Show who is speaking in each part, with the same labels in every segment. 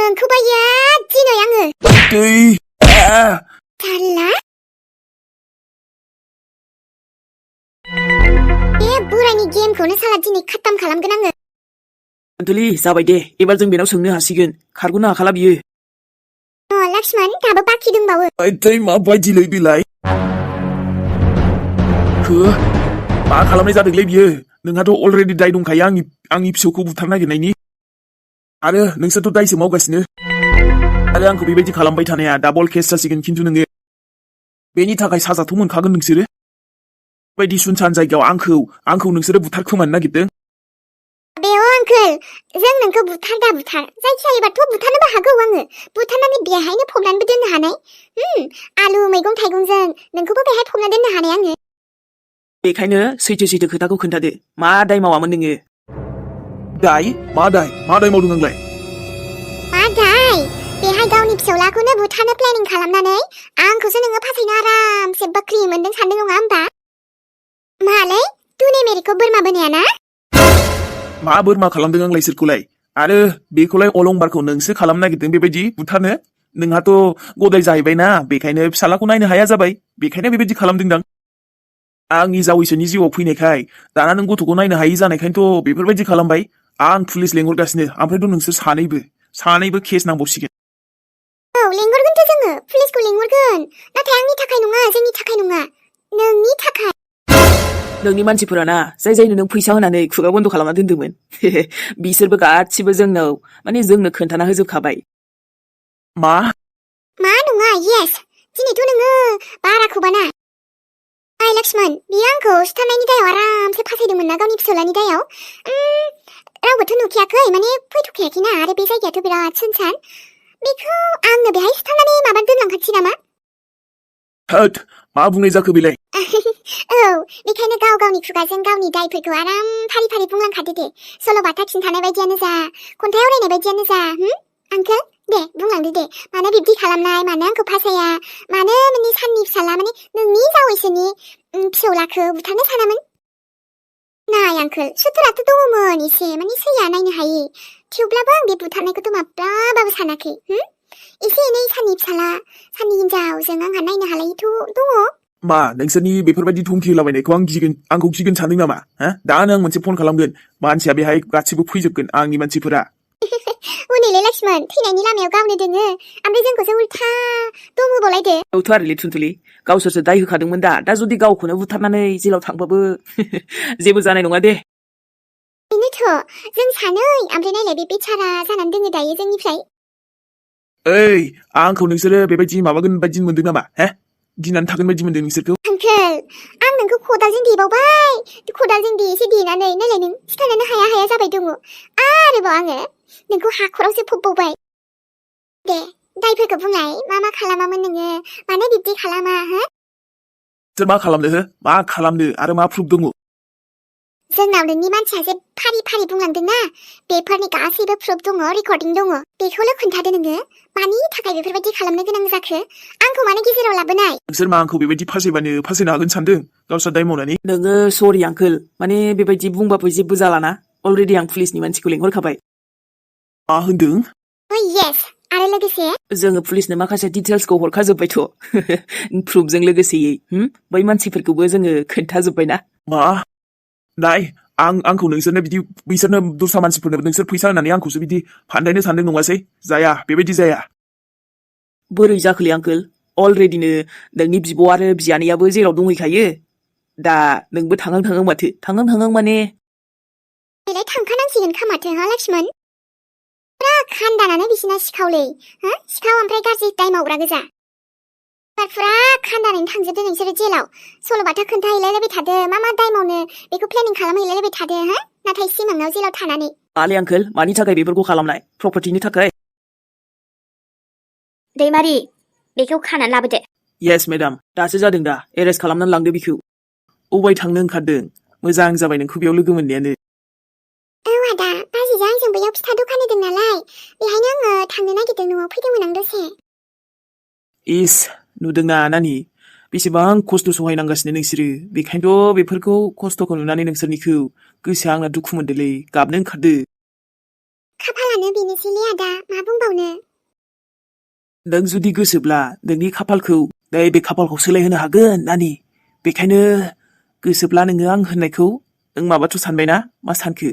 Speaker 1: नोंखौबाया दिनै आङो
Speaker 2: दै
Speaker 1: जाला बे बोरायनि गेमखौनो साला दिनै खाताम खालामगोन आङो
Speaker 2: अनथलि जाबाय दे एबार जों बेनाव सोंनो हासिगोन खारग'नो हाखाला बियो
Speaker 1: लक्ष्मण दाबो बाखि दंबावो
Speaker 2: दै माबायदिलै बेलाय मा खालामनाय जादोंलै बियो नोंहाथ' अलरेडि दाय दंखायो आंनि फिसौखौ बुथारनो नागिरनायनि आरो नोंसोरथ' दायसो मावगासिनो आरो आंखौ बेबायदि खालामबाय थानाया डाबल केस जासिगोन खिन्थु नोङो बेनि थाखाय साजाथ' मोनखागोन नोंसोरो बायदि सुनसान जायगायाव आंखौ नोंसोरो बुथारखोमानो नागिरदों
Speaker 1: बेयो आंकोल जों नोंखौ बुथार दा बुथार जायखियाबाथ' बुथारनोबो हागौ आङो बुथारनानै बेहायनो फबनानैबो दोननो हानाय आलु मैगं थाइगंजों नोंखौबो बेहाय फबना दोननो हानाय आङो
Speaker 2: बेखायनो सैथो खोथाखौ खोन्थादो मा दाय मावामोन नोङो मा दाय मावदों नोंलाय
Speaker 1: मा दाय बेहाय गावनि फिसौलाखौनो बुथारनो प्लेनिं खालामनानै आंखौसो नोङो फासायनो आरामसे बाख्रि मोनदों सानदों नङा होमबा मालाय तुने मेरिखौ बोरमा बोनायाना
Speaker 2: मा बोरमा खालामदों आंलाय सोरखौलाय आरो बेखौलाय अलंबारखौ नोंसो खालामनो नागिरदों बेबायदि बुथारनो नोंहाथ' गदाय जाहैबायना बेखायनो फिसालाखौ नायनो हाया जाबाय बेखायनो बेबायदि खालामदोंदां आंनि जावैसोनि जिउआव फैनायखाय दाना नों गथ'खौ नायनो हायि जानायखायनोथ' बेफोरबायदि खालामबाय आं पुलिस लेंहरगासिनो ओमफ्रायथ' नोंसोर सानैबो केस नांबावसिगोन
Speaker 1: लेंहरगोनथ' जोङो पुलिसखौ लेंहरगोन नाथाय आंनि थाखाय नङा जोंनि थाखाय नङा नोंनि थाखाय
Speaker 2: नोंनि मानसिफोराना जायनो नों फैसा होनानै खुगा बन्द खालामना दोन्दोंमोन बिसोरबो गासिबो जोंनो खोन्थाना होजोबखाबाय मा
Speaker 1: नङा येस दिनैथ' नोङो बाराखौबाना लक्ष्मण बियो आंखौ सुथारनायनि दायाव आरामसे फासायदोंमोन ना गावनि फिसौलानि दायाव रावबोथ' नुखायाखै माने फैथ'खायाखैना आरो बे जायगायाथ' बिराद सुनसान बेखौ आंनो बेहाय सुथारनानै माबा दोनलांखासै नामा
Speaker 2: होद मा बुंनाय जाखो बेलाय
Speaker 1: बेखायनो गावनि खुगाजों गावनि दायफोरखौ आराम फारि फारि बुंलांखादो दे सल'बाथा खिन्थानाय बायदियानो जा खन्थाइ आवरायनाय बायदियानो जा आंकोल दे बुंलांदो दे मानो बिब्दि खालामनाय मानो आंखौ फासाया मानो माने साननि फिसाला माने नोंनि जावैसोनि फिसौलाखौ बुथारनो सानामोन नाय आंकोल सुथुराथ' दङमोन एसे माने सैया नायनो हायि थेवब्लाबो आं बे बुथारनायखौथ' माब्लाबाबो सानाखै एसे एनै साननि फिसाला साननि हिनजावजों आंहा नायनो हालायिथ' दङ
Speaker 2: मा नोंसोरनि बेफोरबायदि धुमखि होलाबायनायखौ आंखौ गिगोन सानदों नामा दानो आं मोनसे फन खालामगोन मानसिया बेहाय गासिबो फैजोबगोन आंनि मानसिफोरा
Speaker 1: उनैले लक्ष्मण थैनायनि लामायाव गावनो दोङो ओमफ्राय जोंखौसो उल्था दम होबावलायदो
Speaker 2: औथ' आरोलै थुनथुलि गावसोरसो दाय होखादोंमोन दा जुदि गावखौनो बुथारनानै जेलाव थांबाबो जेबो जानाय नङा दे
Speaker 1: बेनोथ' जों सानै ओमफ्राय नायलाय बे बेचारा जानानै दोङो दायो जोंनिफ्राय
Speaker 2: आंखौ नोंसोरो बेबायदि माबागोन बायदि मोनदों नामा गिनानै थागोन बायदि मोनदों नोंसोरखौ
Speaker 1: आंकोल आं नोंखौ खदालजों देबावबाय खदालजों देसे देनानै नायलाय नों सिथानोनो हाया जाबाय दङ आरोबाव आङो नोंखौ हाखरावसो फबबावबाय दे दायफोरखौ बुंलाय मा खालामामोन नोङो मानो बिब्दि खालामा
Speaker 2: सोर मा खालामनो आरो मा प्रुफ दङ
Speaker 1: जोंनाव नोंनि मानसिया जे फारि फारि बुंलांदोंना बेफोरनि गासैबो प्रुफ दङ रेकर्डिं दङ बेखौल' खोन्थादो नोङो मानि थाखाय बेफोरबायदि खालामनो गोनां जाखो आंखौ मानो गेजेराव लाबोनाय
Speaker 2: नोंसोर मा आंखौ बेबायदि फासायनो हागोन सानदों गावसोर दाय मावनानै नोङो सरि आंकोल माने बेबायदि बुंबाबो जेबो जालाना अलरेडि आं पुलिसनि मानसिखौ लेंहरखाबाय मा होनदों
Speaker 1: येस आरो लोगोसे
Speaker 2: जोङो पुलिसनो माखासे डिटेल्सखौ हरखाजोब्बायथ' प्रुफजों लोगोसेयै बै मानसिफोरखौबो जोङो खोन्थाजोब्बायना मा नाय आंखौ नोंसोरनो बिदि बिसोरनो दस्रा मानसिफोरनो नोंसोर फैसा होनानै आंखौसो बिदि फान्दायनो सानदों नङासै जाया बेबायदि जाया बोरै जाखोलै आंकोल अलरेडिनो नोंनि बिब' आरो बियानैयाबो जेराव दंहैखायो दा नोंबो थांहां माथो थांहां माने
Speaker 1: बेलाय थांखानांसिगोन खोमाथो लक्ष्मण फुरा खानदानानो बिसिना सिखावलै सिखाव ओमफ्राय गाज्रि दाय मावग्रा गोजा फुरा खानदानैनो थांजोबदो नोंसोरो जेलाव सल'बाथा खोन्थाहैलायलायबाय थादो मा दाय मावनो बेखौ प्लेनिं खालामहैलायलायबाय थादो नाथाय सिमाङाव जेलाव थानानै
Speaker 2: माले आंकोल मानि थाखाय बेफोरखौ खालामनाय प्रपार्टिनि थाखाय
Speaker 1: दैमारि बेखौ खानानै लाबोदो
Speaker 2: येस मेडाम दासो जादों दा एरेस्ट खालामनानै लांदो बिखौ अबाय थांनो ओंखारदों मोजां जाबाय नोंखौ बेयाव लोगो मोननायानो
Speaker 1: आदा बाजैजों आंजों बैयाव फिथा दखान होदों नालाय बेहायनो आङो थांनो नागिरदों न'आव फैदोंमोन आं दसे
Speaker 2: इस नुदोंना नानि बेसेबां खस्थ' सहायनांगासिनो नोंसोरो बेखायनोथ' बेफोरखौ खस्थ'खौ नुनानै नोंसोरनिखौ गोसोआ आंना दुखु मोनदोलै गाबनो ओंखारदो
Speaker 1: खाफालानो बेनोसैलै आदा मा बुंबावनो
Speaker 2: नों जुदि गोसोब्ला नोंनि खाफालखौ नैबे खाफालखौ सोलायहोनो हागोन नानि। बेखायनो गोसोब्ला नोङो आं होननायखौ नों माबाथ' सानबायना मा सानखो?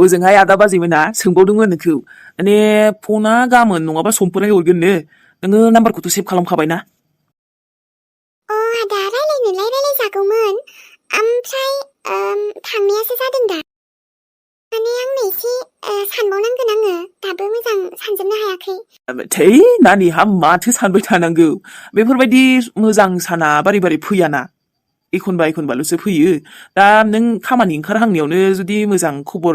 Speaker 2: ओजोंहाय आदा बाजैमोना सोंबावदोंमोन नोंखौ माने फना गाबोन नङाबा समफोरहाय हरगोननो। नोङो नाम्बारखौथ' सेभ खालामखाबायना?
Speaker 1: आदा रायलायनोलाय रायलायजागौमोन ओमफ्राय थांनायासो जादों दा माने आंनो एसे सानबावनांगोन आङो दाबो मोजां सानजोबनो हायाखै
Speaker 2: थै नानिहा माथो सानबाय थानांगौ बेफोरबायदि मोजां साना बारे बारे फैयाना एखनबा एखनबाल'सो फैयो दा नों खामानि ओंखारहांनायावनो जुदि मोजां खबर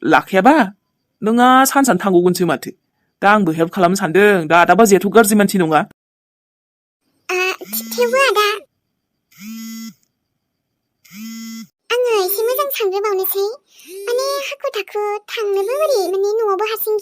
Speaker 2: लाखायाबा नोंहा सानसेनो थांगौगोनसो माथो दा आंबो हेल्प खालामनो सानदों दा आदा बाजैयाथ' गाज्रि मानसि नङा
Speaker 1: थेवबो आदा आङो एसे मोजां सानग्रोबावनोसै माने हाखु दाखु थांनोबो बोरै माने न'आवबो हारसिं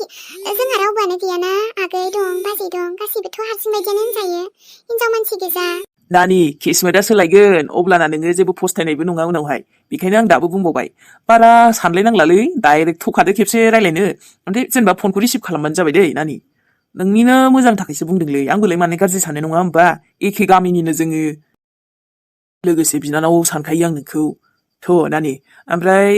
Speaker 1: जोंहा रावबोआनो गैयाना आगै दं बाजै दं गासैबोथ' हारसिं बायदियानो होनजायो हिनजाव मानसि गोजा
Speaker 2: नानि केसमेटआ सोलायगोन अब्लाना नोङो जेबो फस्थायनायबो नङा उनावहाय बेखायनो आं दाबो बुंबावबाय बारा सानलायनांलालै डाइरेक्ट थखादो खेबसे रायलायनो ओमफ्राय जेनेबा फनखौ रिसिभ खालामबानो जाबाय दै नानि नोंनिनो मोजां थाखायसो बुंदोंलै आंबोलाय माने गाज्रि साननाय नङा होमबा एखे गामिनिनो जोङो लोगोसे बिनानाव सानखायो आं नोंखौ थ' नानि ओमफ्राय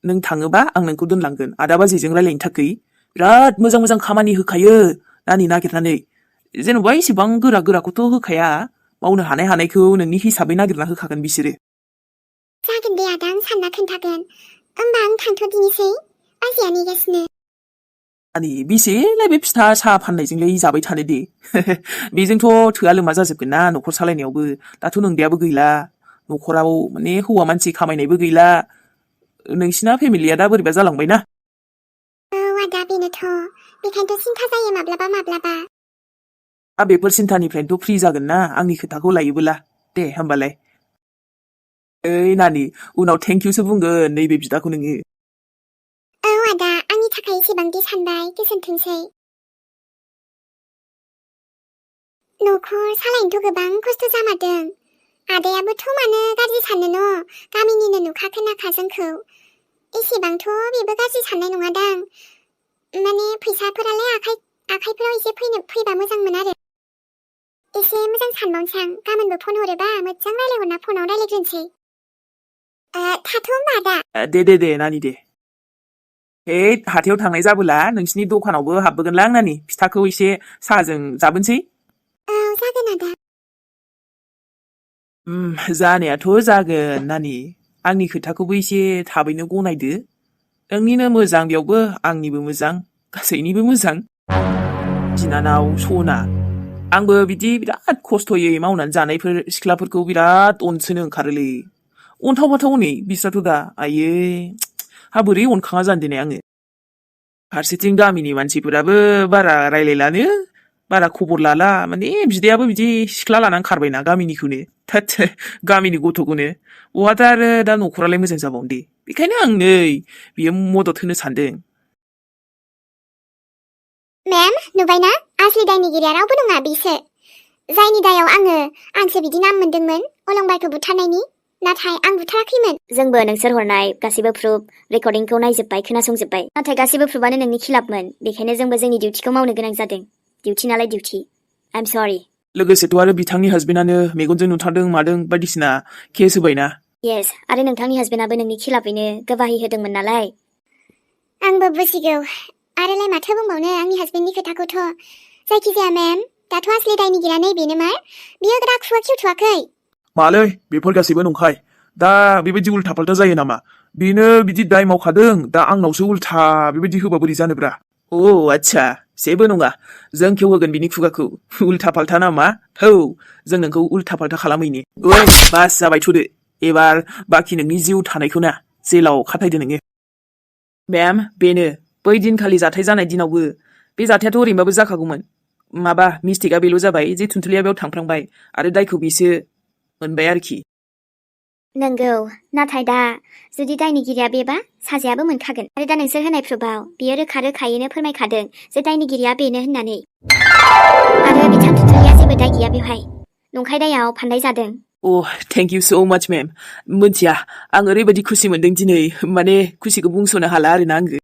Speaker 2: नों थाङोबा आं नोंखौ दोनलांगोन आदा बाजैजों रायलायनो थाखै बिराद मोजां मोजां खामानि होखायो नानि नागिरनानै जेन'बा इसेबां गोरा गोराखौथ' होखाया मावनो हानायखौ नोंनि हिसाबै नागिरना होखागोन बिसोरो
Speaker 1: जागोन दे आदा आं सानना खोन्थागोन होमबा आं थांथ'दिनिसै बाजैया नेगासिनो
Speaker 2: नानि बेसेलाय बे फिथा साहा फाननायजोंलाय जाबाय थानो दे बेजोंथ' थोआ लोमा जाजोबगोन ना न'खर सालायनायावबो दाथ' नोंदायाबो गैला न'खराव माने हौवा मानसि खामायनायबो गैला नोंसिना फेमिलिया दा बोरैबा जालांबायना
Speaker 1: आदा बेनोथ' बेखायनोथ' सिन्था जायो माब्लाबा
Speaker 2: बेफोर सिन्थानिफ्रायनोथ' फ्रि जागोन ना आंनि खोथाखौ लायोबोला दे होमबालाय ओइ नानि उनाव थेंक इउसो बुंगोन नैबे बिदाखौ नोङो
Speaker 1: आदा आंनि थाखाय एसेबांदि सानबाय गोजोनथोंसै न'खर सालायनोथ' गोबां खस्थ' जामारदों आदायाबोथ' मानो गाज्रि साननो न' गामिनिनो नुखा खोनाखा जोंखौ एसेबांथ' बेबो गाज्रि साननाय नङादां माने फैसाफोरालाय आखाइफोराव एसे फैबा मोजांमोन आरो एसे मोजां सानबावनोसै आं गाबोनबो फन हरोबा मोजां रायलायहरना फनाव रायलायग्रोनोसै थाथ' होमबा आदा
Speaker 2: दे नानि दे हाथायाव थांनाय जाबोला नोंसिनि दखानावबो हाबबोगोनलां नानि फिथाखौ एसे साहाजों जाबोनोसै
Speaker 1: जागोन आदा
Speaker 2: जानायाथ' जागोन नानि आंनि खोथाखौबो एसे थाबैनो गनायदो नोंनिनो मोजां बेयावबो आंनिबो मोजां गासैनिबो मोजां बिनानाव सना आंबो बिदि बिराद खस्थ'यै मावनानै जानायफोर सिख्लाफोरखौ बिराद अनसोनो ओंखारोलै अन्थाव बाथाव नै बिस्राथ' दा आयै हा बोरै अनखाङा जानो दिनै आङो फारसेथिं गामिनि मानसिफोराबो बारा रायलायलानो बारा खबर लाला माने बिदायाबो बिदि सिख्ला लानानै खारबायना गामिनिखौनो थोद गामिनि गथ'खौनो बहाथो आरो दा न'खरालाय मोजां जाबावनो दे बेखायनो आं नै बियो मदद होनो सानदों
Speaker 1: मेम नुबायना आसलि दायनिगिरिया रावबो नङा बिसो जायनि दायाव आंसो बिदि नाम मोनदोंमोन अलंबारखौ बुथारनायनि नाथाय आं बुथाराखैमोन
Speaker 3: जोंबो नोंसोर हरनाय गासिबो प्रुफ रेकर्डिंखौ नायजोब्बाय खोनासंजोब्बाय नाथाय गासिबो प्रुफानो नोंनि खिलाफमोन बेखायनो जोंबो जोंनि डिउटिखौ मावनो गोनां जादों डिउटि नालाय डिउटि आइ एम सरि
Speaker 2: लोगोसेथ' आरो बिथांनि हासबेन्डानो मेगनजों नुथारदों मादों बायदिसिना केस होबायना
Speaker 3: येस आरो नोंथांनि हासबेन्डाबो नोंनि खिलाफैनो गवाहि होदोंमोन नालाय
Speaker 1: आंबो बुजिगौ आरोलाय माथो बुंबावनो आंनि हासबेन्डनि खोथाखौथ' जायखिजाया मेम दाथ' आसलि दायनिगिरिया नैबेनो मार बियो राखुवा खेवथ'वाखै
Speaker 2: मालै बेफोर गासैबो नंखाय दा बेबायदि उल्था फाल्था जायो नामा बेनो बिदि दाय मावखादों दा आंनावसो उल्था बेबायदि होबा बोरै जानोब्रा आच्छा जेबो नङा जों खेवहोगोन बिनि खुगाखौ उल्था फाल्था नामा थौ जों नोंखौ उल्था फाल्था खालामैनि बास जाबाय थ'दो एबार बाखि नोंनि जिउ थानायखौ ना जेलाव खाथायदो नोङो मेम बेनो बै दिनखालि जाथाय जानाय दिनावबो बे जाथायाथ' ओरैनोबाबो जाखागौमोन माबा मिस्टेकआ बेल' जाबाय जे थुनथुलिया बेयाव थांफ्रांबाय आरो दायखौ बिसो मोनबाय आरोखि
Speaker 3: नंगौ नाथाय दा जुदि दायनिगिरिया बेबा साजायाबो मोनखागोन आरो दा नोंसोर होनाय प्रुफआव बियो रोखा रोखायैनो फोरमायखादों जे दायनिगिरिया बेनो होननानै आरो बिथां थुनथुलिया जेबो दाय गैया बेवहाय नंखाय दायाव फान्नाय जादों
Speaker 2: थेंक इउ सो माच मेम मोनथिया आं ओरैबायदि खुसि मोनदों दिनै माने खुसिखौ बुंस'नो हाला आरोना आङो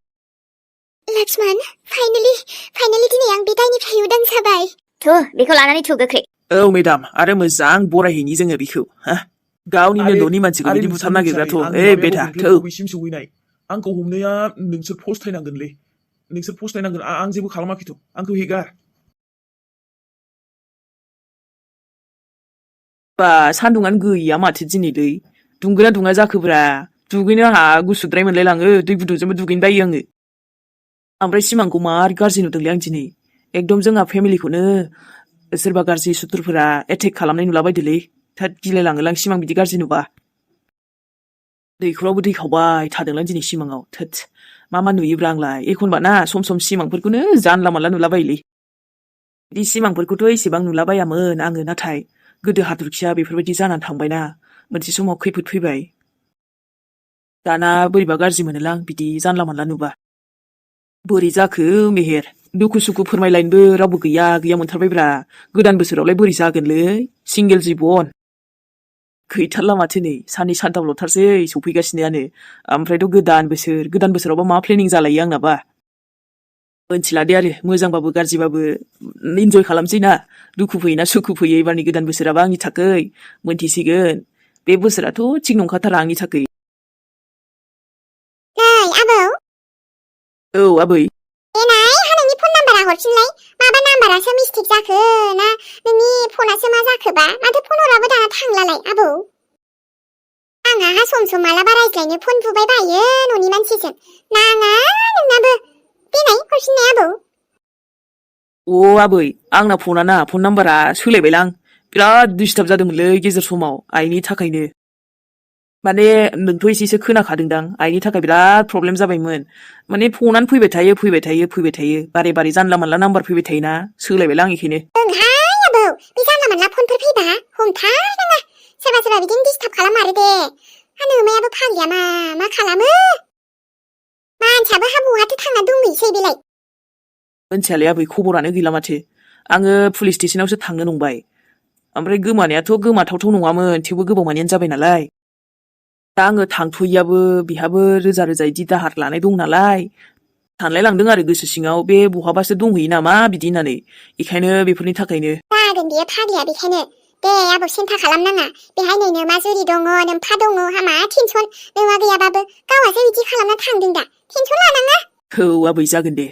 Speaker 1: लक्ष्मण फाइनाली दिनै आं बे दायनिफ्राय उदां जाबाय
Speaker 3: थु बेखौ लानानै थु गोख्रै
Speaker 2: औ मेडाम आरो मोजां बरायहैनि जोङो बेखौ हा गावनिनो न'नि मानसिखौ बिदि बुथारनो नागिरग्राथ' बेटा थौ
Speaker 4: बबेसिम सौहैनाय आंखौ हमनाया नोंसोर फस्थायनांगोनलै नोंसोर फस्थायनांगोन आं जेबो खालामाखैथ' आंखौ हेगार
Speaker 2: बा सान्दुंआनो गैया माथो दिनैलै दुंगोना दुङा जाखोब्रा दुगैनो आंहा गुसुद्राय मोनलायलाङो दै गुदुंजोंबो दुगैनो बायो आङो ओमफ्राय सिमांखौ मार गाज्रि नुदोंलै आं दिनै एकदम जोंहा फेमिलिखौनो सोरबा गाज्रि सुथुरफोरा एटेक खालामनाय नुलाबायदोलै थाद गिलायलाङोलां सिमां बिदि गाज्रि नुबा दैखरावबो दै खावबाय थादोंलां दिनै सिमाङाव थोद मा नुयोब्रा आंलाय एखनबा ना सम सम सिमांफोरखौनो जानला मानला नुलाबायोलै बिदि सिमांफोरखौथ' एसेबां नुलाबायामोन आङो नाथाय गोदो हाथरखिया बेफोरबायदि जानानै थांबायना मोनसे समाव खैफोद फैबाय दाना बोरैबा गाज्रि मोनोलां बिदि जानला मानला नुबा बोरै जाखो मेहेर दुखु सुखु फोरमायलायनोबो रावबो गैया मोनथारबायब्रा गोदान बोसोरावलाय बोरै जागोनलै सिंगेल जिबन गैथारला माथो नै साननै सानथामल'थारसै सफैगासिनोआनो ओमफ्रायथ' गोदान बोसोरावबा मा प्लेनिं जालायो आंनाबा मोनथिला दे आरो मोजांबाबो गाज्रिबाबो इन्जय खालामसै ना दुखु फैयोना सुखु फैयो एबारनि गोदान बोसोराबा आंनि थाखै मोनथिसिगोन बे बोसोराथ' थिग नंखाथारा आंनि थाखै
Speaker 1: नै आबौ
Speaker 2: औ आबै
Speaker 1: देनाय नोंनि फन नाम्बारा हरफिनलाय माबा नाम्बारासो मिस्टेक जाखो ना नोंनि फनासो मा जाखोबा माथो फन हराबो दाना थांलालाय आबौ आंहा सम सम मालाबा रायज्लायनो फन बुबाय बायो न'नि मानसिजों नाङा नोंनाबो देनाय हरफिननाय आबौ
Speaker 2: अ आबै आंना फन नाम्बारा सोलायबायलां बिराद डिस्टार्ब जादोंमोनलै गेजेर समाव आइनि थाखायनो माने नोंथ' एसेसो खोनाखादोंदां आइनि थाखाय बिराद प्रब्लेम जाबायमोन माने फनानो फैबाय थायो बारे जानला मानला नाम्बार फैबाय थायोना सोलायबायलां बेखायनो
Speaker 1: ओंहाय आबौ बे जानला मानला फनफोर फैबा हमथारनाङा सोरबा बिदिनो डिस्टार्ब खालामारो दे नोमायाबो फाग्लिया मा खालामो मानसियाबो बहाथो थांना दंहैसै बेलाय
Speaker 2: मोनथियालै आबै खबरानो गैला माथो आङो पुलिस स्टेसनावसो थांनो नंबाय ओमफ्राय गोमानायाथ' गोमाथावथाव नङामोन थेवबो गोबावमानियानो जाबाय नालाय दा आङो थांथ'यैयाबो बेहाबो रोजा इदि दाहार लानाय दं नालाय सानलाय लांदों आरो गोसो सिङाव बे बहाबासो दंहैयो नामा बिदि होननानै बेखायनो बेफोरनि थाखायनो
Speaker 1: जागोन बेयो फाग्लिया बेखायनो दे आबौ सिन्था खालामनाङा बेहाय नै नोमा जुरि दङ नोम्फा दङ हामा टेनसन नोमा गैयाबाबो गावहासो बिदि खालामना थांदों दा टेनसन लानाङा
Speaker 2: औ आबै जागोन दे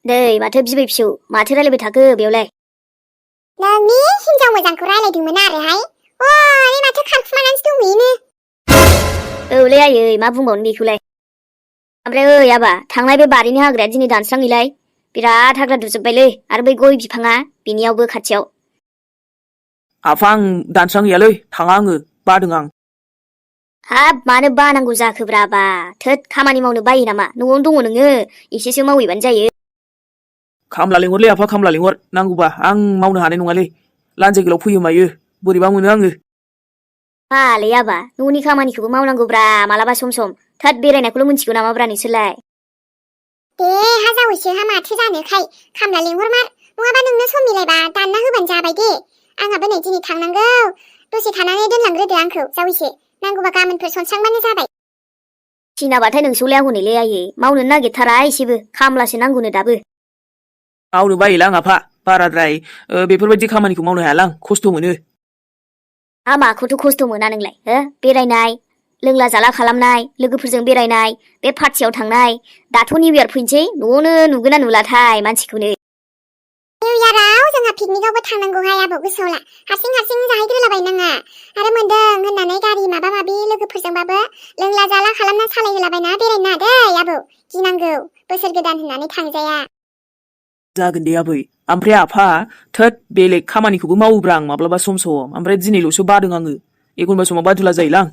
Speaker 3: नै माथो बिबै फिसौ माथो रायलायबाय थाखो बेयावलाय
Speaker 1: नोंनि हिनजाव मोजांखौ रायलायदोंमोन आरोहाय अ माथो खारखुमानानैसो दंहैयोनो
Speaker 3: औलै आयै मा बुंबावनो बेखौलाय ओमफ्राय ओइ आबा थांनाय बे बारिनि हाग्राया दिनै दानस्राङैलाय बिराद हाग्रा दुजोब्बायलै आरो बै गय बिफाङा बेनियावबो खाथियाव
Speaker 2: आफा आं दानस्रांहैयालै थाङा आङो बादों आं
Speaker 3: हाब मानो बानांगौ जाखोब्रा आबा थोद खामानि मावनो बायो नामा न'आवनो दङ नोङो एसेसो मावहैबानो जायो
Speaker 2: खामला लिंहरलै आफा खामला लिंहर नांगौबा आं मावनो हानाय नङालै लान्जाय गोलाव फैयो मायो बोरैबा मोनो आङो
Speaker 3: हालै आबा न'नि खामानिखौबो मावनांगौब्रा मालाबा सम थोद बेरायनायखौल' मिथिगौ नामाब्रा नोंसोरलाय
Speaker 1: दे हा जावैसोहा माथो जानोखाय खामला लिंहरमार नङाबा नोंनो सम मिलायबा दानना होबानो जाबाय दे आंहाबो नै दिनै थांनांगौ दसे थानानै दोनलांग्रोदो आंखौ जावैसो नांगौबा गाबोनफोर सनस्रांबानो जाबाय
Speaker 3: थिनाबाथाय नोंसौलाया हनैलै आयै मावनो नागिरथारा एसेबो खामलासो नांगौनो दाबो
Speaker 2: मावनो बायोलां आफा बाराद्राय बेफोरबायदि खामानिखौ मावनो हायालां खस्थ' मोनो
Speaker 3: माखौथ' खस्थ' मोना नोंलाय हो बेरायनाय लोंला जाला खालामनाय लोगोफोरजों बेरायनाय बे पार्टियाव थांनाय दाथ' निउ इयार फैनोसै न'आवनो नुगोना नुलाथाय मानसिखौनो
Speaker 1: निउ इयाराव जोंहा पिकनिकआवबो थांनांगौहाय आबौ गोसोआव ला हारसिं जाहैग्रोलाबायनाङा आरो मोनदों होननानै गारि माबा माबि लोगोफोरजोंबाबो लोंला जाला खालामना सालायहोलाबायना बेरायनो नाङा दै आबौ गिनांगौ बोसोर गोदान होननानै थांजाया
Speaker 2: जागोन दे आबै ओमफ्राय आफा थोद बेलेग खामानिखौबो मावोब्रा आं माब्लाबा सम ओमफ्राय दिनैल'सो बादों आङो एखनबा समाव बादुला जायोलां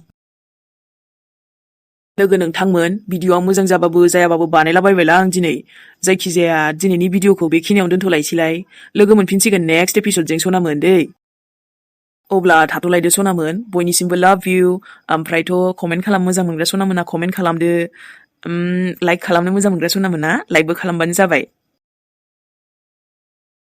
Speaker 2: लोगो नोंथांमोन भिडिअआ मोजां जाबाबो जायाबाबो बानायलाबायबायलां आं दिनै जायखिजाया दिनैनि भिडिअखौ बेखिनियावनो दोनथ'लायसैलाय लोगो मोनफिनसिगोन नेक्स्ट एपिसडजों सनामोन दै अब्ला थाथ'लायदो सनामोन बयनिसिमबो लाभ इउ ओमफ्रायथ' कमेन्ट खालाम मोजां मोनग्रा सनामोना कमेन्ट खालामदो लाइक खालामनो मोजां मोनग्रा सनामोना लाइकबो खालामबानो जाबाय